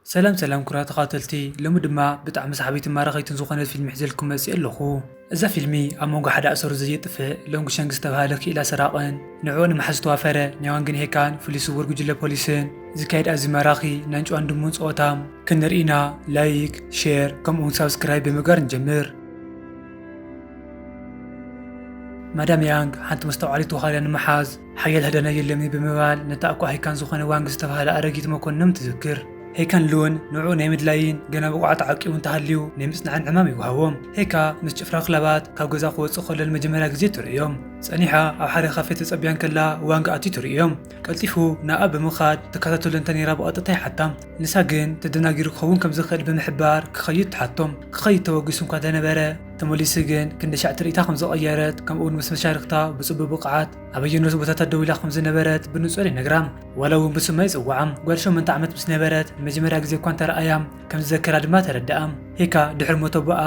ሰላም ሰላም ኩራ ተኻተልቲ፣ ሎሚ ድማ ብጣዕሚ ሰሓቢትን ማራኺትን ዝኾነት ፊልም ሒዘልኩም መፅእ ኣለኹ። እዛ ፊልሚ ኣብ መንጎ ሓደ ኣሰሩ ዘየጥፍእ ሎንግ ሸንግ ዝተባህለ ክኢላ ሰራቕን ንዕኡ ንምሓዝ ዝተዋፈረ ናይ ዋንግን ሄካን ፍሉይ ስውር ጉጅለ ፖሊስን ዝካየድ ኣዝዩ ማራኺ ናይ ጭዋን ድሙን ፀወታ ክንርኢ ኢና። ላይክ፣ ሼር ከምኡውን ሳብስክራይብ ብምግባር ንጀምር። ማዳም ያንግ ሓንቲ መስተውዓሊት ወኻርያ ንምሓዝ ሓያል ህደና የለምኒ ብምባል ነታ እኳ ሄካን ዝኾነ ዋንግ ዝተባህለ ኣረጊት መኮንኖም ትዝክር። ሄካን ሉን ንዕኡ ናይ ምድላይን ገና ብቑዓት ዓቂቡ እንተሃልዩ ናይ ምጽናዕን ዕማም ይወሃቦም። ሄካ ምስ ጭፍራ ክላባት ካብ ገዛ ክወጽእ ከሎ ንመጀመርያ ግዜ ትርእዮም። ጸኒሓ ኣብ ሓደ ካፌ ተጸቢያ እንከላ ዋንግ ኣትዩ ትርእዮም። ቀልጢፉ ንኣ ብምኻድ ትከታተሎ እንተ ነይራ ብቐጥታ ይሓታ። ንሳ ግን ተደናጊሩ ክኸውን ከም ዝኽእል ብምሕባር ክኸይድ ትሓቶም። ክኸይድ ተበጊሱ እንኳ እንተነበረ ተመሊሱ ግን ክንደሻዕ ትርኢታ ከም ዝቐየረት ከምኡውን ምስ መሻርክታ ብጽቡቕ ብቕዓት ኣበየኖት ቦታታት ደው ኢላ ከም ዝነበረት ብንጹር ይነግራ። ዋላ እውን ብስማ ይጽውዓ። ጓል ሸሞንተ ዓመት ምስ ነበረት መጀመርያ ግዜ እኳ እንተረኣያ ከም ዝዘከራ ድማ ተረድኣ። ሄካ ድሕሪ ሞት ኣቦኣ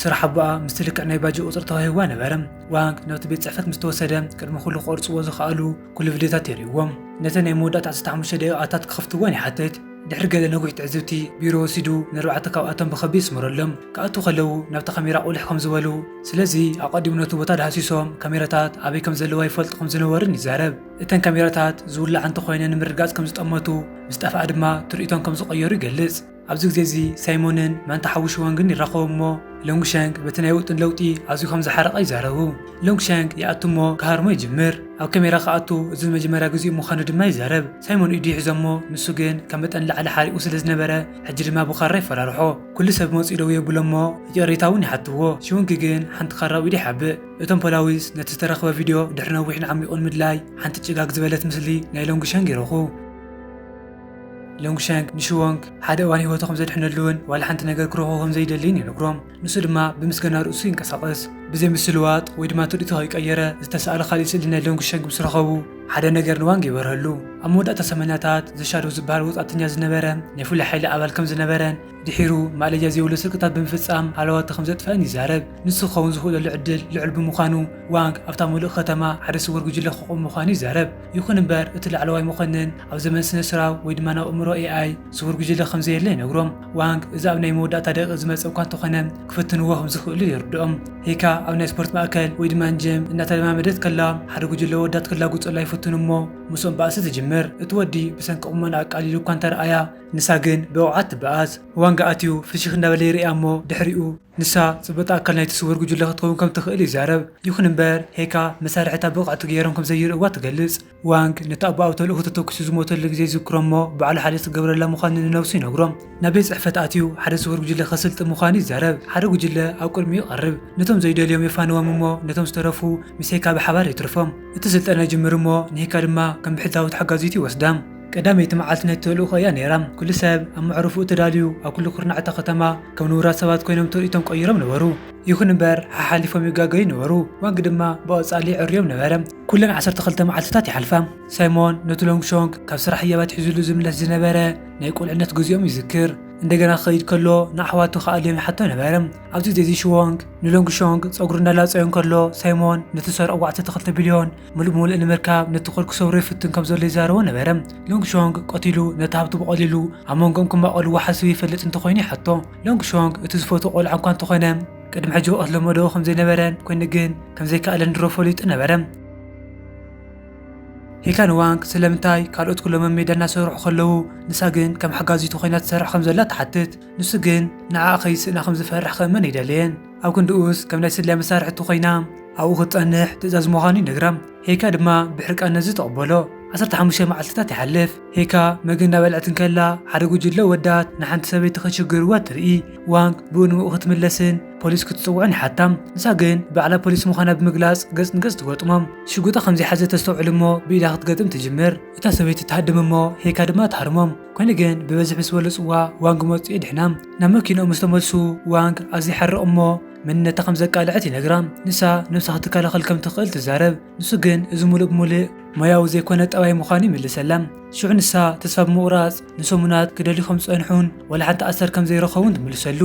ስራሕ ኣቦኣ ምስቲ ልክዕ ናይ ባጅ ቁጽሪ ተዋሂብዋ ነበረ። ዋንግ ናብቲ ቤት ጽሕፈት ምስ ተወሰደ ቅድሚ ኩሉ ክቐርጽዎ ዝኸኣሉ ኩሉ ቪድዮታት የርእዎም። ነቲ ናይ መወዳእታ ዓሰርተ ሓሙሽተ ደቂቓታት ክኸፍትዎን ይሓትት። ድሕሪ ገለ ነዊሕ ትዕዝብቲ ቢሮ ወሲዱ ንኣርባዕተ ካብኣቶም ብኸቢድ ይስምረሎም። ክኣትዉ ከለዉ ናብቲ ካሜራ ቁልሕ ከም ዝበሉ፣ ስለዚ ኣቐዲሙ ነቲ ቦታ ዳህሲሶም ካሜራታት ኣበይ ከም ዘለዋ ይፈልጡ ከም ዝነበሩን ይዛረብ። እተን ካሜራታት ዝውላዓ እንተኾይነ ንምርግጋጽ ከም ዝጠመቱ፣ ምስ ጠፍኣ ድማ ትርኢቶም ከም ዝቐየሩ ይገልጽ። ኣብዚ ግዜ እዚ ሳይሞንን ማንታ ሓዉ ሽዋንግን ይራኸቡ እሞ ሎንግ ሸንግ በቲ ናይ ውጥን ለውጢ ኣዝዩ ከም ዝሓረቐ ይዛረቡ። ሎንግ ሸንግ ይኣቱ እሞ ክሃርሞ ይጅምር። ኣብ ካሜራ ክኣቱ እዚ መጀመርያ ግዜኡ ምዃኑ ድማ ይዛረብ። ሳይሞን ኢዱ ይሕዞ እሞ ንሱ ግን ካብ መጠን ንላዕሊ ሓሪቑ ስለ ዝነበረ ሕጂ ድማ ብኻራ ይፈራርሖ። ኩሉ ሰብ መጺኡ ደው የብሎ እሞ ይቕሬታ እውን ይሓትዎ። ሽውንግ ግን ሓንቲ ካራ ኣብ ኢዱ ይሓብእ። እቶም ፖላዊስ ነቲ ዝተረኽበ ቪድዮ ድሕሪ ነዊሕን ዓሚቑን ምድላይ ሓንቲ ጭጋግ ዝበለት ምስሊ ናይ ሎንግ ሸንግ ይረኽቡ። ሎንግ ሸንግ ንሽዎንግ ሓደ እዋን ህይወቱ ከም ዘድሕነሉን ዋላ ሓንቲ ነገር ክረኽቦ ከም ዘይደልን ይነግሮም። ንሱ ድማ ብምስጋና ርእሱ ይንቀሳቐስ። ብዘይ ምስልዋጥ ወይ ድማ ትርኢቱ ከይቀየረ ዝተሰኣለ ካሊእ ስእሊ ናይ ሎንግ ሸንግ ምስ ረኸቡ ሓደ ነገር ንዋንግ ይበርሀሉ። ኣብ መወዳእታ ሰማንያታት ዘሻዶ ዝበሃል ወጻእተኛ ዝነበረ ናይ ፍሉይ ሓይሊ ኣባል ከም ዝነበረን ድሒሩ ማእለያ ዘይብሉ ስርቅታት ብምፍጻም ሃለዋቱ ከም ዘጥፍአን ይዛረብ። ንሱ ክኸውን ዝኽእለሉ ዕድል ልዑል ብምዃኑ ዋንግ ኣብታ ምሉእ ከተማ ሓደ ስውር ጉጅለ ክቑም ምዃኑ ይዛረብ። ይኹን እምበር እቲ ላዕለዋይ መኮንን ኣብ ዘመን ስነ ስራብ ወይ ድማ ናብ ኣእምሮ ኤኣይ ስውር ጉጅለ ከም ዘየለ ይነግሮም። ዋንግ እዚ ኣብ ናይ መወዳእታ ደቂቕ ዝመጸ እኳ እንተኾነ ክፍትንዎ ከም ዝኽእሉ የርድኦም። ሄካ ኣብ ናይ ስፖርት ማእከል ወይ ድማ ጅም እናተለማመደት ከላ ሓደ ጉጅለ ወዳት ክላጉጸላ ይፍትኑ እሞ ምስኦም ባእሲ ትጅምር። እቲ ወዲ ብሰንኪ ቁመና ኣቃሊሉ እኳ እንተረኣያ ንሳ ግን ብብቕዓት ትበኣስ። ዋንግ ኣትዩ ፍሽኽ እናበለ ይርእያ እሞ ድሕሪኡ ንሳ ጽብቕቲ ኣካል ናይቲ ስውር ጉጅለ ክትከውን ከም ትኽእል ይዛረብ። ይኹን እምበር ሄካ መሳርሕታ ብቕዕቲ ገይሮም ከም ዘይርእይዋ ትገልጽ። ዋንግ ነቲ ኣቦኣ ኣብ ተልእኾ ተተኲሱ ዝሞተሉ ግዜ ይዝክሮ እሞ ባዕሉ ሓልዮት ክገብረላ ምዃኑ ንነብሱ ይነግሮ። ናብ ቤት ጽሕፈት ኣትዩ ሓደ ስውር ጉጅለ ከስልጥን ምዃኑ ይዛረብ። ሓደ ጉጅለ ኣብ ቅድሚኡ ይቐርብ። ነቶም ዘይደልዮም የፋንዎም እሞ ነቶም ዝተረፉ ምስ ሄካ ብሓባር የትርፎም። እቲ ስልጠና ይጅምር እሞ ንሄካ ድማ ከም ብሕታዊት ሓጋዚት ይወስዳ። ቀዳመይቲ መዓልቲ ናይቲ ተልእኾ እያ ነይራ። ኩሉ ሰብ ኣብ መዕረፊኡ ተዳልዩ ኣብ ኩሉ ኩርናዕ እታ ከተማ ከም ንቡራት ሰባት ኮይኖም ትርኢቶም ቀይሮም ነበሩ። ይኹን እምበር ሓሓሊፎም ይጋገዩ ነበሩ። ዋንግ ድማ ብቐጻሊ ይዕርዮም ነበረ። ኩለን ዓሰርተ ክልተ መዓልትታት ይሓልፋ። ሳይሞን ነቲ ሎንግ ሾንግ ካብ ስራሕ ህያብ ኣትሒዙሉ ዝምለስ ዝነበረ ናይ ቁልዕነት ግዜኦም ይዝክር። እንደገና ክኸይድ ከሎ ንኣሕዋቱ ክኣልዮም ይሓቶ ነበረ። ኣብዚ ግዜ እዚ ሽዎንግ ንሎንግ ሾንግ ጸጉሩ እንዳላጸዮ እንከሎ ሳይሞን ነቲ ዝሰርዖ ኣርባዕተ ክልተ ቢልዮን ምሉእ ብምሉእ ንምርካብ ነቲ ኮድ ክሰብሮ ይፍትን ከም ዘሎ ይዛረቦ ነበረ። ሎንግ ሾንግ ቀቲሉ ነቲ ሃብቱ ብቐሊሉ ኣብ መንጎኦም ክማቐልዎ ሓሲቡ ይፈልጥ እንተኾይኑ ይሓቶ። ሎንግ ሾንግ እቲ ዝፈትዎ ቆልዓ እኳ እንተኾነ ቅድሚ ሕጂ ክቐትሎ መደቡ ከም ዘይነበረን ኮይኑ ግን ከም ዘይከኣለን ድሮ ፈሊጡ ነበረ። ሄካ ንዋንግ ስለምንታይ ካልኦት ኩሎም ኣብ ሜዳ እናሰርሑ ከለዉ ንሳ ግን ከም ሓጋዚቱ ኮይና ትሰርሕ ከም ዘላ ትሓትት። ንሱ ግን ንዓኣ ከይስእና ከም ዝፈርሕ ክእመን ኣይደለየን። ኣብ ክንድኡስ ከም ናይ ስለያ መሳርሕቲ ኮይና ኣብኡ ክትጸንሕ ትእዛዝ ምዃኑ ይነግራ። ሄካ ድማ ብሕርቃን ነዚ ተቐበሎ። ዓሰርተ ሓሙሽተ መዓልትታት ይሓልፍ። ሄካ መግቢ እናበልዐት እንከላ ሓደ ጉጅለ ወዳት ንሓንቲ ሰበይቲ ከሽግርዋ ትርኢ። ዋንግ ብኡ ንብኡ ክትምለስን ፖሊስ ክትጽውዕን ይሓታ። ንሳ ግን ባዕላ ፖሊስ ምዃና ብምግላጽ ገጽ ንገጽ ትገጥሞም። ሽጉጣ ከም ዘይሓዘ ተስተውዕል እሞ ብኢዳ ክትገጥም ትጅምር። እታ ሰበይቲ ትሃድም እሞ ሄካ ድማ ትሃርሞም። ኮይኑ ግን ብበዝሒ ምስ በለጽዋ ዋንግ መጺኡ የድሕና። ናብ መኪንኦም ምስ ተመልሱ ዋንግ ኣዝዩ ይሓርቕ እሞ መንነታ ከም ዘቃልዐት ይነግራ። ንሳ ነብሳ ክትከላኸል ከም ትኽእል ትዛረብ። ንሱ ግን እዚ ሙሉእ ብሙሉእ ሞያዊ ዘይኮነ ጠባይ ምዃኑ ይምልሰላ። ሽዑ ንሳ ተስፋ ብምቑራጽ ንሰሙናት ክደልዩ ከም ዝጸንሑን ዋላ ሓንቲ ኣሰር ከም ዘይረኸቡን ትምልሰሉ።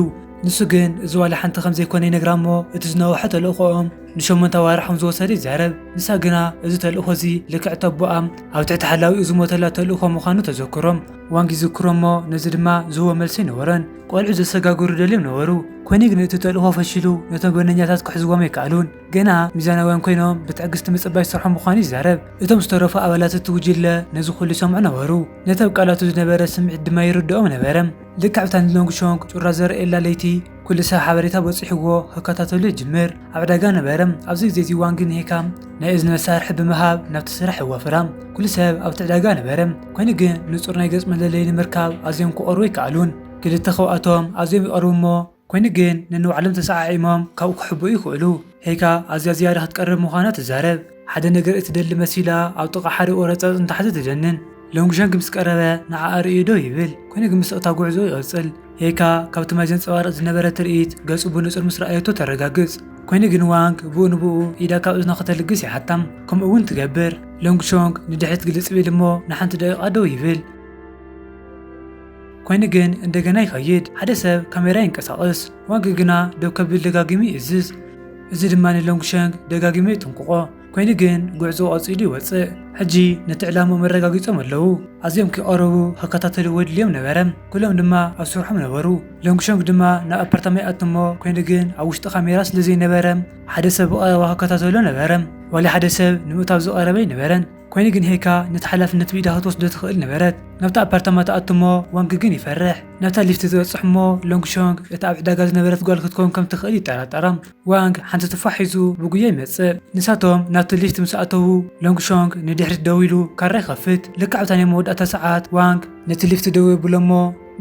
ንሱ ግን እዚ ዋላ ሓንቲ ከም ዘይኮነ ይነግራ እሞ እቲ ዝነውሐ ተልእኾኦም ንሸሞንተ ኣዋርሕ ከም ዝወሰደ ይዛረብ። ንሳ ግና እዚ ተልእኾ እዚ ልክዕ ተቦኣ ኣብ ትሕቲ ሓላዊኡ ዝሞተላ ተልእኾ ምዃኑ ተዘክሮም። ዋንግ ይዝክሮ እሞ ነዚ ድማ ዝህቦ መልሲ ኣይነበሮን። ቆልዑ ዘሰጋግሩ ደልዮም ነበሩ። ኮይኑ ግን እቲ ተልእኾ ፈሺሉ ነቶም በነኛታት ክሕዝዎም ኣይከኣሉን። ገና ሚዛናውያን ኮይኖም ብትዕግስቲ ምጽባይ ስርሖም ምዃኑ ይዛረብ። እቶም ዝተረፉ ኣባላት እቲ ጉጅለ ነዚ ኩሉ ይሰምዑ ነበሩ። ነቲ ኣብ ቃላቱ ዝነበረ ስምዒት ድማ ይርድኦም ነበረ። ልክዕ ኣብታ ንሎንግ ሾንግ ጩራ ዘርእየላ ለይቲ ኩሉ ሰብ ሓበሬታ በጺሕዎ ክከታተሎ ይጅምር። ኣብ ዕዳጋ ነበረ። ኣብዚ ግዜ እዚ ዋንግ ንሄካ ናይ እዝኒ መሳርሒ ብምሃብ ናብቲ ስራሕ የዋፍራ። ኩሉ ሰብ ኣብቲ ዕዳጋ ነበረ። ኮይኑ ግን ንጹር ናይ ገጽ መለለዪ ንምርካብ ኣዝዮም ክቐርቡ ኣይከኣሉን። ክልተ ካብኣቶም ኣዝዮም ይቐርቡ እሞ ኮይኑ ግን ነንባዕሎም ተሰዓዒሞም ካብኡ ክሕብኡ ይኽእሉ። ሄካ ኣዝያ ዝያዳ ክትቀርብ ምዃና ትዛረብ። ሓደ ነገር እትደሊ መሲላ ኣብ ጥቓ ሓደ ቆረጸጽ እንተሓዘ ትደንን። ሎንግ ሾንግ ምስ ቀረበ ንዓኣ ርእዩ ደው ይብል። ኮይኑ ግን ምስ እታ ጉዕዞ ይቕጽል። ሄካ ካብቲ ማይ ዘንጸባርቕ ዝነበረ ትርኢት ገጹ ብንጹር ምስ ረኣየቶ ተረጋግጽ። ኮይኑ ግን ዋንግ ብኡ ንብኡ ኢዳ ካብ እዝና ከተልግስ ይሓታም። ከምኡ እውን ትገብር። ሎንግ ሾንግ ንድሕሪት ግልጽ ቢል እሞ ንሓንቲ ደቂቓ ደው ይብል። ኮይኑ ግን እንደገና ይኸይድ። ሓደ ሰብ ካሜራ ይንቀሳቐስ። ዋንግ ግና ደው ከብል ደጋጊሙ ይእዝዝ። እዚ ድማ ንሎንግ ሸንግ ደጋጊሙ የጥንቅቖ። ኮይኑ ግን ጉዕዞ ቀጺሉ ይወጽእ። ሕጂ ነቲ ዕላምኦም ኣረጋጊጾም ኣለዉ። ኣዝዮም ክቐረቡ ክከታተልዎ ድልዮም ነበረ። ኩሎም ድማ ኣብ ስርሖም ነበሩ። ሎንግ ሸንግ ድማ ናብ ኣፓርታማ ይኣቱ እሞ ኮይኑ ግን ኣብ ውሽጢ ካሜራ ስለ ዘይነበረ ሓደ ሰብ ብቐረባ ክከታተሎ ነበረ። ዋላ ሓደ ሰብ ንምእታው ዝቐረበ ኣይነበረን። ኮይኑ ግን ሄካ ነቲ ሓላፍነት ብኢዳ ክትወስዶ ትኽእል ነበረት። ናብቲ ኣፓርታማ ትኣቱ እሞ ዋንግ ግን ይፈርሕ። ናብታ ሊፍት ትበጽሕ እሞ ሎንግ ሾንግ እታ ኣብ ዕዳጋ ዝነበረት ጓል ክትከውን ከም ትኽእል ይጠራጠራ። ዋንግ ሓንቲ ቱፋሕ ሒዙ ብጉያ ይመጽእ። ንሳቶም ናብቲ ሊፍት ምስ ኣተዉ ሎንግ ሾንግ ንድሕሪት ደው ኢሉ ካራ ይኸፍት። ልክዕ ኣብታ ናይ መወዳእታ ሰዓት ዋንግ ነቲ ሊፍት ደው የብሎ እሞ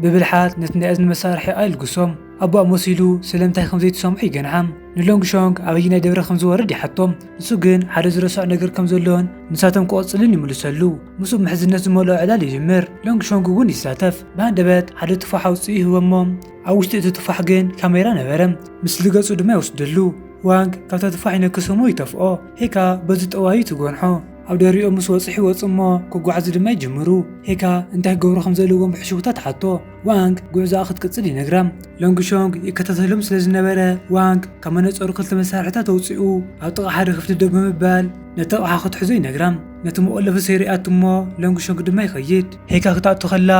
ብብልሓት ነቲ ናይ እዝኒ መሳርሒ ኣየልግሶም። ኣቦኣ መሲሉ ስለምንታይ ከም ዘይትሰምዖ ይገንሓ። ንሎንግ ሾንግ ኣበየናይ ደብሪ ከም ዝወርድ ይሓቶም። ንሱ ግን ሓደ ዝረስዖ ነገር ከም ዘሎን ንሳቶም ክቐጽልን ይምልሰሉ። ምስኡ ምሕዝነት ዝመልኦ ዕላል ይጅምር። ሎንግ ሾንግ እውን ይሳተፍ። ብሃንደበት ሓደ ቱፋሕ ኣውጺኡ ይህቦ እሞ ኣብ ውሽጢ እቲ ቱፋሕ ግን ካሜራ ነበረ። ምስሊ ገጹ ድማ ይወስደሉ። ዋንግ ካብታ ቱፋሕ ይነክስ እሞ ይተፍኦ። ሄካ በዚ ጠዋዩ ትጎንሖ። ኣብ ደሪኦም ምስ ወጽሑ ይወጽእ እሞ ክጓዓዙ ድማ ይጅምሩ። ሄካ እንታይ ክገብሩ ከም ዘለዎም ብሕሽውታ ትሓቶ። ዋንግ ጉዕዞኣ ክትቅጽል ይነግራ። ሎንግ ሾንግ ይከታተሎም ስለ ዝነበረ ዋንግ ካብ መነጸሩ ክልተ መሳርሕታት ኣውጺኡ ኣብ ጥቓ ሓደ ክፍሊ ደው ብምባል ነቲ ኣቕሓ ክትሕዞ ይነግራ። ነቲ መቖለፊ ሰይሩ ይኣቱ እሞ ሎንግ ሾንግ ድማ ይኸይድ። ሄካ ክትኣቱ ከላ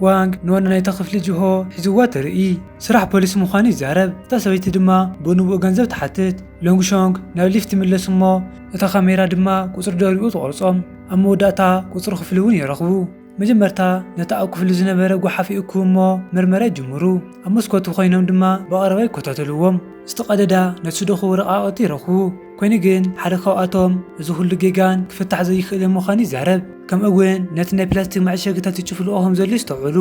ዋንግ ንዋና ናይታ ክፍሊ ጅሆ ሒዝዋ ትርኢ። ስራሕ ፖሊስ ምዃኑ ይዛረብ። እታ ሰበይቲ ድማ ብንብኡ ገንዘብ ትሓትት። ሎንግ ሾንግ ናብ ሊፍት ይምለስ እሞ እታ ካሜራ ድማ ቁጽሪ ደሪቡ ትቖርጾ። ኣብ መወዳእታ ቁጽሪ ክፍሊ እውን ይረኽቡ። መጀመርታ ነቲ ኣብ ክፍሊ ዝነበረ ጓሓፍ ይእክቡ እሞ መርመራ ይጅምሩ። ኣብ መስኮት ኮይኖም ድማ ብቐረባ ይከታተልዎም። ዝተቐደዳ ናይ ሱዶኹ ወረቓቕቲ ይረኽቡ። ኮይኑ ግን ሓደ ካብኣቶም እዚ ኩሉ ጌጋን ክፍታሕ ዘይክእል ምዃኑ ይዛረብ። ከምኡ እውን ነቲ ናይ ፕላስቲክ መዐሸግታት ይጭፍልቖ ከም ዘሎ ይስተውዕሉ።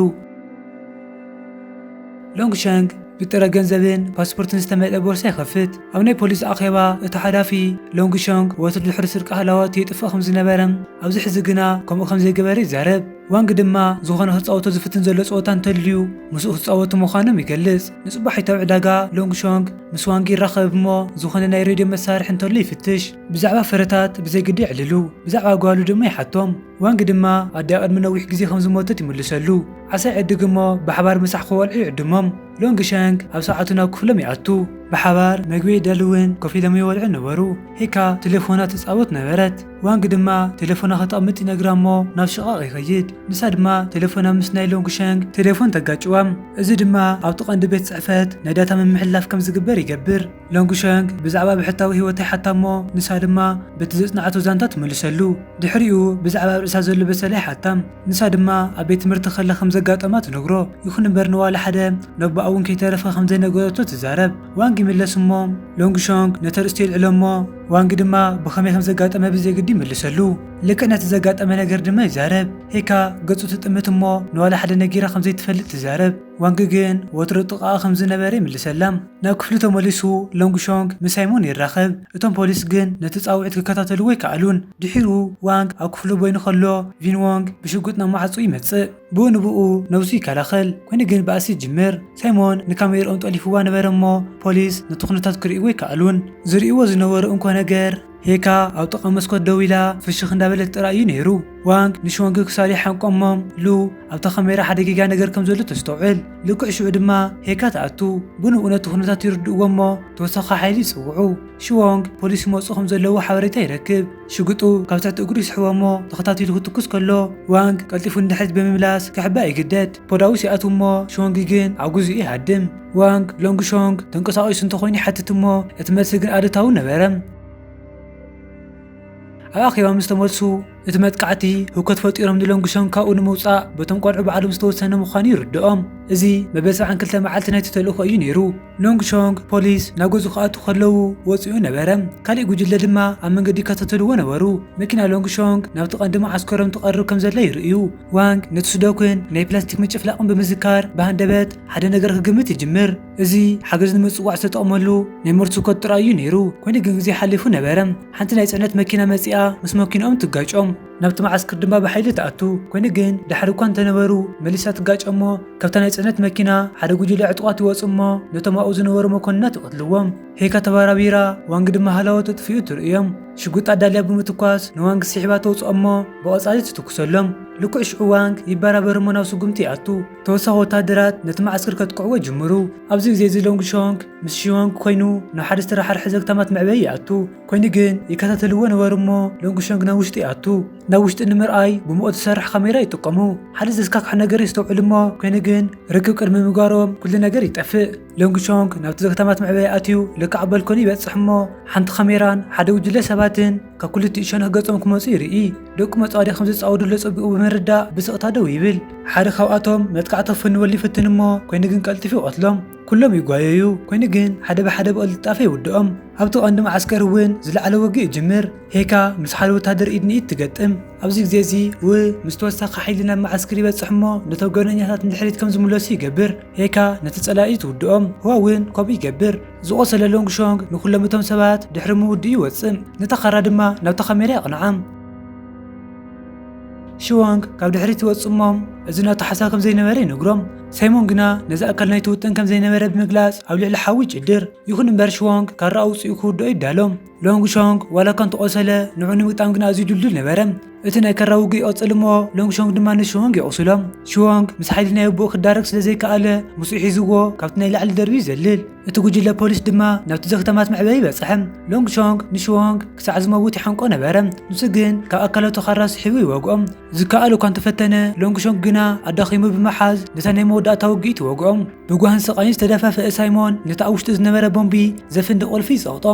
ሎንግ ሸንግ ብጥረ ገንዘብን ፓስፖርትን ዝተመልአ ቦርሳ ይኸፍት። ኣብ ናይ ፖሊስ ኣኼባ እቲ ሓላፊ ሎንግ ሾንግ ወትሩ ድሕሪ ስርቂ ሃላዋቱ ይጥፍእ ከም ዝነበረ ኣብዚ ሕዚ ግና ከምኡ ከም ዘይገበረ ይዛረብ። ዋንግ ድማ ዝኾነ ክጻወቶ ዝፍትን ዘሎ ጸወታ እንተልዩ ምስኡ ክጻወቱ ምዃኖም ይገልጽ። ንጽባሒታዊ ዕዳጋ ሎንግ ሾንግ ምስ ዋንግ ይራኸብ እሞ ዝኾነ ናይ ሬድዮ መሳርሒ እንተሎ ይፍትሽ። ብዛዕባ ፍረታት ብዘይ ግዲ የዕልሉ። ብዛዕባ ጓሉ ድማ ይሓቶም። ዋንግ ድማ ኣዲኣ ቅድሚ ነዊሕ ግዜ ከም ዝሞተት ይምልሰሉ። ዓሳ ይዕድግ እሞ ብሓባር ምሳሕ ክበልዑ ይዕድሞም። ሎንግ ሸንግ ኣብ ሰዓቱ ናብ ክፍሎም ይኣቱ። ብሓባር መግቢ የዳልውን ኮፍ ኢሎም ይበልዑ ነበሩ። ሄካ ቴሌፎና ትጻወት ነበረት። ዋንግ ድማ ቴሌፎና ከተቐምጥ ይነግራ እሞ ናብ ሽቓቕ ይኸይድ። ንሳ ድማ ቴሌፎና ምስ ናይ ሎንግ ሸንግ ቴሌፎን ተጋጭዋ። እዚ ድማ ኣብቲ ቀንዲ ቤት ጽሕፈት ናይ ዳታ ምምሕልላፍ ከም ዝግበር ይገብር። ሎንግ ሸንግ ብዛዕባ ብሕታዊ ህይወታ ይሓታ እሞ ንሳ ድማ በቲ ዘጽንዓቶ ዛንታ ትምልሰሉ። ድሕሪኡ ብዛዕባ ኣብ ርእሳ ዘሎ በሰላ ይሓታ። ንሳ ድማ ኣብ ቤት ትምህርቲ ከላ ከም ዘጋጠማ ትነግሮ። ይኹን እምበር ንዋላ ሓደ ነቦኣ እውን ከይተረፈ ከም ዘይነገረቶ ትዛረብ። ዋንግ ይምለስ እሞ ሎንግ ሾንግ ነቲ ኣርእስቲ የልዕሎ እሞ ዋንግ ድማ ብኸመይ ከም ዘጋጠመ ብዘይ ግዲ ይምልሰሉ። ልክዕ ነቲ ዘጋጠመ ነገር ድማ ይዛረብ። ሄካ ገጹ ትጥምት እሞ ንዋላ ሓደ ነጊራ ከም ዘይትፈልጥ ትዛረብ። ዋንግ ግን ወትሩ ጥቓኣ ከም ዝነበረ ይምልሰላ። ናብ ክፍሉ ተመሊሱ ሎንግ ሾንግ ምስ ሳይሞን ይራኸብ። እቶም ፖሊስ ግን ነቲ ጻውዒት ክከታተልዎ ኣይከኣሉን። ድሒሩ ዋንግ ኣብ ክፍሉ በይኑ ከሎ ቪን ዎንግ ብሽጉጥ ናብ ማዕጾ ይመጽእ። ብኡ ንብኡ ነብሱ ይከላኸል። ኮይኑ ግን ባእሲ ይጅምር። ሳይሞን ንካሜርኦም ጠሊፍዋ ነበረ እሞ ፖሊስ ነቲ ኩነታት ክርእይዎ ኣይከኣሉን። ዝርእይዎ ዝነበሩ እንኮ ነገር ሄካ ኣብ ጥቓ መስኮት ደው ኢላ ፍሽኽ እንዳበለት ጥራይ እዩ ነይሩ። ዋንግ ንሽወንግ ክሳዱ ይሓንቆ እሞ፣ ሉ ኣብታ ካሜራ ሓደ ጌጋ ነገር ከም ዘሎ ተስተውዕል። ልክዕ ሽዑ ድማ ሄካ ትኣቱ። ብንብኡ ነቲ ኩነታት ይርድእዎ እሞ ተወሳኺ ሓይሊ ይጽውዑ። ሽዎንግ ፖሊስ ይመጹ ከም ዘለዉ ሓበሬታ ይረክብ። ሽጉጡ ካብ ትሕቲ እግሩ ይስሕቦ እሞ ተኸታቲሉ ክትኩስ ከሎ፣ ዋንግ ቀልጢፉ ንድሕሪት ብምምላስ ክሕባእ ይግደድ። ፖሊስ ይኣትዉ እሞ ሽዎንግ ግን ኣብ ግዜኡ ይሃድም። ዋንግ ሎንግ ሾንግ ተንቀሳቒሱ እንተኾይኑ ይሓትት እሞ እቲ መልሲ ግን ኣሉታዊ ነበረ። ኣብ ኣኼባ ምስ ተመልሱ፣ እቲ መጥቃዕቲ ህውከት ፈጢሮም ንሎንግ ሾንግ ካብኡ ንምውጻእ በቶም ቆልዑ ባዕሎም ዝተወሰነ ምዃኑ ይርድኦም። እዚ መበል ሰብዓን ክልተ መዓልቲ ናይቲ ተልእኾ እዩ ነይሩ። ሎንግ ሾንግ ፖሊስ ናብ ገዝኡ ክኣትዉ ከለዉ ወጺኡ ነበረ። ካሊእ ጉጅለ ድማ ኣብ መንገዲ ይከታተልዎ ነበሩ። መኪና ሎንግ ሾንግ ናብቲ ቀንዲ መዓስከሮም ትቐርብ ከም ዘላ ይርእዩ። ዋንግ ነቲ ስዶኩን ናይ ፕላስቲክ ምጭፍላቕን ብምዝካር ብሃንደበት ሓደ ነገር ክግምት ይጅምር። እዚ ሓገዝ ንምጽዋዕ ዝተጠቕመሉ ናይ ሞርስ ኮድ ጥራይ እዩ ነይሩ። ኮይኑ ግን ግዜ ሓሊፉ ነበረ። ሓንቲ ናይ ጽዕነት መኪና መጺኣ ምስ መኪንኦም ትጋጮም። ናብቲ መዓስከር ድማ ብሓይሊ ትኣቱ። ኮይኑ ግን ድሓር እኳ እንተነበሩ መሊሳ ትጋጮ እሞ ካብታ ናይ ጽዕነት መኪና ሓደ ጉጅለ ዕጡቓት ይወጹ እሞ ነቶም ኣብኡ ዝነበሩ መኮንናት ይቐትልዎም። ሄካ ተባራቢራ ዋንግ ድማ ሃላወ ተጥፊኡ ትርእዮም። ሽጉጥ ኣዳልያ ብምትኳስ ንዋንግ ስሒባ ተውጽኦ እሞ ብቐጻሊ ትትኩሰሎም። ልክዕ ሽዑ ዋንግ ይበራበር እሞ ናብ ስጉምቲ ይኣቱ። ተወሳኺ ወታደራት ነቲ መዓስከር ከጥቅዕዎ ይጅምሩ። ኣብዚ ግዜ እዚ ሎንግ ሾንግ ምስ ሽዋንግ ኮይኑ ናብ ሓደ ዝተረሓርሐ ዘግታማት መዕበዪ ይኣቱ። ኮይኑ ግን ይከታተልዎ ነበሩ እሞ ሎንግ ሾንግ ናብ ውሽጢ ይኣቱ። ናብ ውሽጢ ንምርኣይ ብሙቐት ዝሰርሕ ካሜራ ይጥቀሙ። ሓደ ዘስካክሕ ነገር የስተውዕሉ እሞ ኮይኑ ግን ርክብ ቅድሚ ምግባሮም ኩሉ ነገር ይጠፍእ። ሎንግ ሾንግ ናብቲ ዘግታማት መዕበዪ ኣትዩ ልክዕ ኣብ ባልኮኒ ይበጽሕ እሞ ሓንቲ ካሜራን ሓደ ጉጅለ ሰባትን ካብ ክልቲኡ ሸነኽ ገጾም ክመጹ ይርኢ። ደቁ መጻወድያ ከም ዝጻወቱሉ ኣጸቢቑ ብምርዳእ ብስቕታ ደው ይብል። ሓደ ካብኣቶም መጥቃዕቲ ክፍንወሉ ይፍትን እሞ ኮይኑ ግን ቀልጢፉ ይቐትሎም። ኩሎም ይጓየዩ። ኮይኑ ግን ሓደ ብሓደ ብቕልጣፈ ይውድኦም። ኣብቲ ቀንዲ መዓስከር እውን ዝለዓለ ውግእ ይጅምር። ሄካ ምስ ሓደ ወታደር ኢድ ንኢድ ትገጥም። ኣብዚ ግዜ እዚ ው ምስ ተወሳኺ ሓይሊ ናብ መዓስከር ይበጽሕ እሞ ነቶም ገበነኛታት ንድሕሪት ከም ዝምለሱ ይገብር። ሄካ ነቲ ጸላኢ ትውድኦም። ህዋ እውን ከምኡ ይገብር። ዝቖሰለ ሎንግ ሾንግ ንኩሎም እቶም ሰባት ድሕሪ ምውድኡ ይወጽእ። ነታ ካራ ድማ ናብታ ካሜራ የቕንዓ። ሽዋንግ ካብ ድሕሪት ይወጽእ እሞ እዚ ናቱ ሓሳብ ከም ዘይነበረ ይነግሮም። ሳይሞን ግና ነዚ ኣካል ናይቲ ውጥን ከም ዘይነበረ ብምግላጽ ኣብ ልዕሊ ሓዊ ይጭድር። ይኹን እምበር ሽዋንግ ካራ ኣውጺኡ ክውድኦ ይዳሎ። ሎንግ ሾንግ ዋላ እኳ እንተቖሰለ ንዕኡ ንምግጣም ግና ኣዝዩ ድልዱል ነበረ። እቲ ናይ ካራ ውግእ ይቕጽል እሞ ሎንግ ሾንግ ድማ ንሽዋንግ የቑስሎ። ሽዋንግ ምስ ሓይሊ ናይ ኣቦኡ ክዳረግ ስለ ዘይከኣለ ምስኡ ሒዝዎ ካብቲ ናይ ላዕሊ ደርቢ ይዘልል። እቲ ጉጅለ ፖሊስ ድማ ናብቲ ዘኽተማት መዕበዪ በጽሐ። ሎንግ ሾንግ ንሽዋንግ ክሳዕ ዝመውት ይሓንቆ ነበረ። ንሱ ግን ካብ ኣካላቱ ካራ ስሒቡ ይወግኦም። ዝከኣሎ እኳ እንተፈተነ ሎንግ ሾንግ ግና ኣዳኺሙ ብምሓዝ ነታ ናይ መወዳእታ ውግኢት ይወግኦም። ብጓህን ስቓይን ዝተደፋፈአ ሳይሞን ነቲ ኣብ ውሽጡ ዝነበረ ቦምቢ ዘፍንዲ ቁልፊ ይጸቕጦ።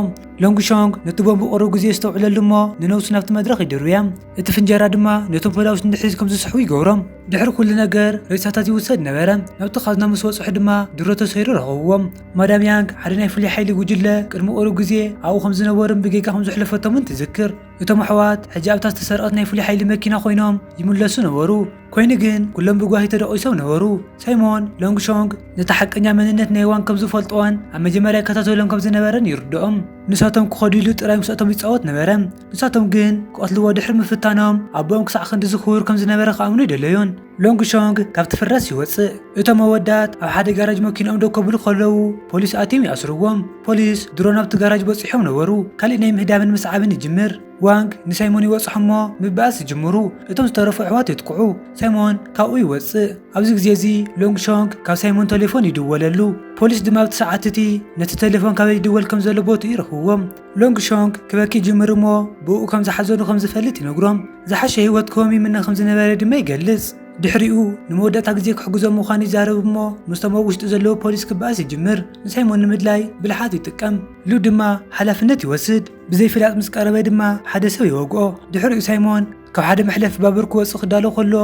ሎንግ ሾንግ ነቲ ቦምቢ ቁሩብ ግዜ የስተውዕለሉ እሞ ንነብሱ ናብቲ መድረኽ ይድርብያ። እቲ ፍንጀራ ድማ ነቶም ፖሊስ ንድሕሪት ከም ዝስሕቡ ይገብሮም። ድሕሪ ኩሉ ነገር ሬሳታት ይውሰድ ነበረ። ናብቲ ካዝና ምስ በጽሑ ድማ ድሮ ተሰይሩ ረኸብዎም። ማዳም ያንግ ሓደ ናይ ፍሉይ ሓይሊ ጉጅለ ቅድሚ ቁሩብ ግዜ ኣብኡ ከም ዝነበሩን ብጌጋ ከም ዘሕለፈቶምን ትዝክር። እቶም ኣሕዋት ሕጂ ኣብታ ዝተሰርቐት ናይ ፍሉይ ሓይሊ መኪና ኮይኖም ይምለሱ ነበሩ። ኮይኑ ግን ኩሎም ብጓሂ ተደቒሶም ነበሩ። ሳይሞን ሎንግ ሾንግ ነቲ ሓቀኛ መንነት ናይ ዋንግ ከም ዝፈልጥዎን ኣብ መጀመርያ ይከታተሎም ከም ዝነበረን ይርድኦም። ንሳቶም ክኸዱ ኢሉ ጥራይ ምስኣቶም ይጻወት ነበረ። ንሳቶም ግን ክቐትልዎ ድሕሪ ምፍታኖም ኣቦኦም ክሳዕ ክንድዚ ክቡር ከም ዝነበረ ክኣምኑ ኣይደለዩን። ሎንግ ሾንግ ካብቲ ፍራስ ይወጽእ። እቶም ኣወዳት ኣብ ሓደ ጋራጅ መኪንኦም ደው ከብሉ ከለዉ ፖሊስ ኣትዮም ይኣስርዎም። ፖሊስ ድሮ ናብቲ ጋራጅ በጺሖም ነበሩ። ካሊእ ናይ ምህዳምን ምስዓብን ይጅምር። ዋንግ ንሳይሞን ይበጽሖ እሞ ምብኣስ ይጅምሩ። እቶም ዝተረፉ ኣሕዋት የጥቅዑ። ሳይሞን ካብኡ ይወጽእ። ኣብዚ ግዜ እዚ ሎንግ ሾንግ ካብ ሳይሞን ቴሌፎን ይድወለሉ። ፖሊስ ድማ ኣብቲ ሰዓት እቲ ነቲ ቴሌፎን ካበይ ይድወል ከም ዘሎ ቦትኡ ይረኽብዎም። ሎንግ ሾንግ ክበኪ ይጅምር እሞ ብኡ ከም ዝሓዘኑ ከም ዝፈልጥ ይነግሮም። ዝሓሸ ህይወት ክህቦም ይምነ ከም ዝነበረ ድማ ይገልጽ። ድሕሪኡ ንመወዳእታ ግዜ ክሕግዞም ምዃኑ ይዛረብ እሞ ምስቶም ኣብ ውሽጢ ዘለዉ ፖሊስ ክበኣስ ይጅምር። ንሳይሞን ንምድላይ ብልሓት ይጥቀም። ሉ ድማ ሓላፍነት ይወስድ። ብዘይፍላጥ ምስ ቀረበ ድማ ሓደ ሰብ ይወግኦ። ድሕሪኡ ሳይሞን ካብ ሓደ መሕለፊ ባቡር ክወጽእ ክዳሎ ከሎ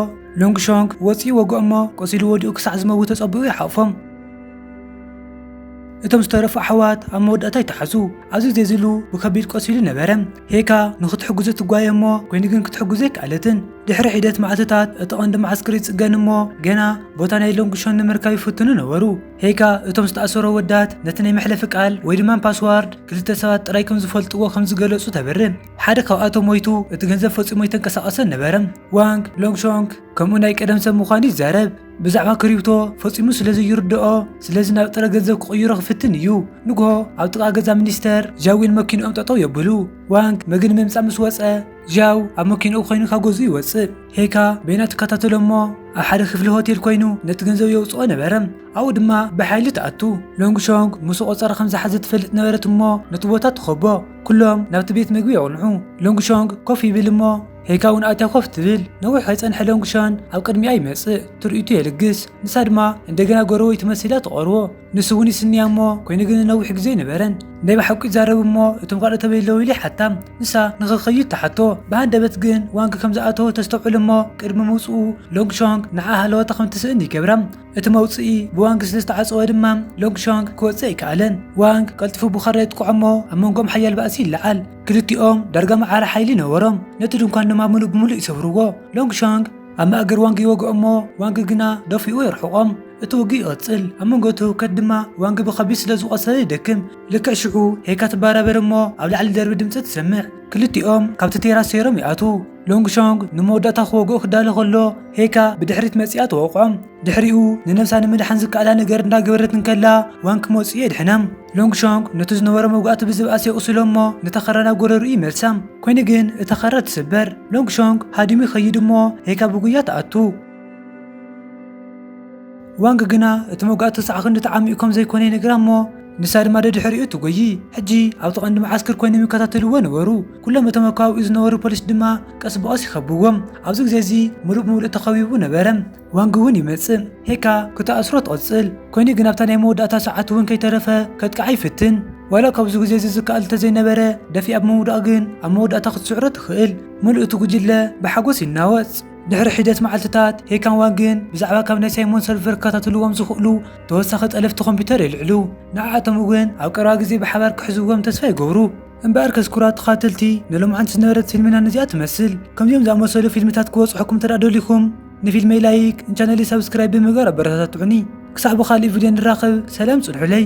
ሎንግ ሾንግ ወጺኡ ይወግኦ እሞ ቆሲሉ ወዲኡ ክሳዕ ዝመውት ተጸቢቑ ይሓቑፎም። እቶም ዝተረፉ ኣሕዋት ኣብ መወዳእታ ይተሓዙ። ኣብዚ ግዜ እዚ ሉ ብከቢድ ቆሲሉ ነበረ። ሄካ ንክትሕግዞ ትጓየ እሞ ኮይኑ ግን ክትሕግዞ ኣይከኣለትን። ድሕሪ ሒደት መዓልትታት እቲ ቀንዲ መዓስከር ይጽገን እሞ ገና ቦታ ናይ ሎንግ ሾንግ ንምርካብ ይፍትኑ ነበሩ። ሄካ እቶም ዝተኣሰሩ ኣወዳት ነቲ ናይ መሕለፊ ቃል ወይ ድማ ፓስዋርድ ክልተ ሰባት ጥራይ ከም ዝፈልጥዎ ከም ዝገለጹ ተብርህ። ሓደ ካብኣቶም ሞይቱ እቲ ገንዘብ ፈጺሙ ኣይተንቀሳቐሰን ነበረ። ዋንግ ሎንግ ሾንግ ከምኡ ናይ ቀደም ሰብ ምዃኑ ይዛረብ። ብዛዕባ ክሪፕቶ ፈጺሙ ስለ ዘይርድኦ፣ ስለዚ ናብ ጥረ ገንዘብ ክቕይሮ ክፍትን እዩ። ንግሆ ኣብ ጥቓ ገዛ ሚኒስተር ጃዊን መኪንኦም ጠጠው የብሉ። ዋንግ ምግቢ ንምምጻእ ምስ ወጸ፣ ጃው ኣብ መኪንኡ ኮይኑ ካብ ገዝኡ ይወጽእ። ሄካ በይና ትከታተሎ እሞ ኣብ ሓደ ክፍሊ ሆቴል ኮይኑ ነቲ ገንዘብ የውጽኦ ነበረ። ኣብኡ ድማ ብሓይሊ ትኣቱ። ሎንግሾንግ ምስ ቆጸራ ከም ዝሓዘ ትፈልጥ ነበረት እሞ ነቲ ቦታ ትኸቦ። ኩሎም ናብቲ ቤት ምግቢ የቕንዑ። ሎንግሾንግ ኮፍ ይብል እሞ ሄካ እውን ኣትያ ኮፍ ትብል። ነዊሕ ከይጸንሐ ሎንግሾን ኣብ ቅድሚኣ ይመጽእ። ትርኢቱ የልግስ። ንሳ ድማ እንደገና ጎረቤት መሲላ ትቐርቦ። ንሱ እውን ይስንያ እሞ፣ ኮይኑ ግን ነዊሕ ግዜ ኣይነበረን። ናይ ብሓቂ ይዛረብ እሞ፣ እቶም ካልኦት ኣበይ ኣለዉ ኢሉ ይሓታ። ንሳ ንኽኸይድ ትሓቶ። ብሃንደበት ግን ዋንግ ከም ዝኣተወ ተስተውዕል እሞ፣ ቅድሚ ምውጽኡ ሎንግሾንግ ንዓ ሃለዋታ ከም ትስእን ይገብራ። እቲ መውጽኢ ብዋንግ ስለ ዝተዓጸወ ድማ፣ ሎንግሾንግ ክወጽእ ኣይከኣለን። ዋንግ ቀልጢፉ ብኻራ የጥቅዖ እሞ፣ ኣብ መንጎኦም ሓያል ባእሲ ይለዓል። ክልቲኦም ዳርጋ መዓረ ሓይሊ ነበሮም። ነቲ ድንኳን ድማ ምሉእ ብምሉእ ይሰብርዎ። ሎንግሾንግ ኣብ ማእገር ዋንግ ይወግኦ እሞ፣ ዋንግ ግና ደፊኡ የርሕቖም። እቲ ውግእ ይቕጽል። ኣብ መንጎ እቲ ህውከት ድማ ዋንግ ብኸቢድ ስለ ዝቖሰለ ይደክም። ልክዕ ሽዑ ሄካ ትባራበር እሞ ኣብ ላዕሊ ደርቢ ድምጺ ትሰምዕ። ክልቲኦም ካብቲ ቴራስ ሰይሮም ይኣትዉ። ሎንግሾንግ ንመወዳእታ ክወግኦ ክዳሎ ከሎ ሄካ ብድሕሪት መጺኣ ትወቕዖም። ድሕሪኡ ንነብሳ ንምድሓን ዝከኣላ ነገር እንዳገበረት እንከላ ዋንግ ክመጽኡ የድሕና። ሎንግሾንግ ነቲ ዝነበሮ መውጋእቲ ብዝብኣስ የቑስሎ እሞ ነታ ኻራ ናብ ጎረርኡ ይመልሳ። ኮይኑ ግን እታ ኻራ ትስበር። ሎንግሾንግ ሃዲሙ ይኸይድ እሞ ሄካ ብጉያ ትኣቱ። ዋንግ ግና እቲ መውጋእቲ ክሳዕ ክንዲ ተዓሚቑ ከም ዘይኮነ ይነግራ እሞ ንሳ ድማ ደድሕሪኡ ትጎዪ። ሕጂ ኣብቲ ቀንዲ መዓስከር ኮይኖም ይከታተልዎ ነበሩ። ኩሎም እቶም ኣብ ከባቢኡ ዝነበሩ ፖሊስ ድማ ቀስ ብቐስ ይኸብዎም። ኣብዚ ግዜ እዚ ምሉእ ብምሉእ ተኸቢቡ ነበረ። ዋንግ እውን ይመጽእ። ሄካ ክትኣስሮ ትቕጽል። ኮይኑ ግን ኣብታ ናይ መወዳእታ ሰዓት እውን ከይተረፈ ከጥቅዓ ይፍትን። ዋላ ካብዚ ግዜ እዚ ዝከኣል እንተዘይነበረ፣ ደፊኣ ብምውዳቕ ግን ኣብ መወዳእታ ክትስዕሮ ትኽእል። ምሉእ እቲ ጉጅለ ብሓጎስ ይናወጽ። ድሕሪ ሒደት መዓልትታት፣ ሄካን ዋንግን ብዛዕባ ካብ ናይ ሳይሞን ሰልቨር ክከታተልዎም ዝኽእሉ ተወሳኺ ጠለፍቲ ኮምፒውተር የልዕሉ። ንዓኣቶም እውን ኣብ ቀረባ ግዜ ብሓባር ክሕዝዎም ተስፋ ይገብሩ። እምበኣር ከስኩራት ተኻተልቲ ንሎማዓንቲ ዝነበረት ፊልምና ነዚኣ ትመስል። ከምዚኦም ዝኣመሰሉ ፊልምታት ክበጽሑኩም እንተ ደኣ ደሊኹም ንፊልመይ ላይክ፣ ንቻነለይ ሳብስክራይብ ብምግባር ኣበረታትዑኒ። ክሳዕ ብኻልእ ቪድዮ ንራኸብ፣ ሰላም ጽንሑለይ።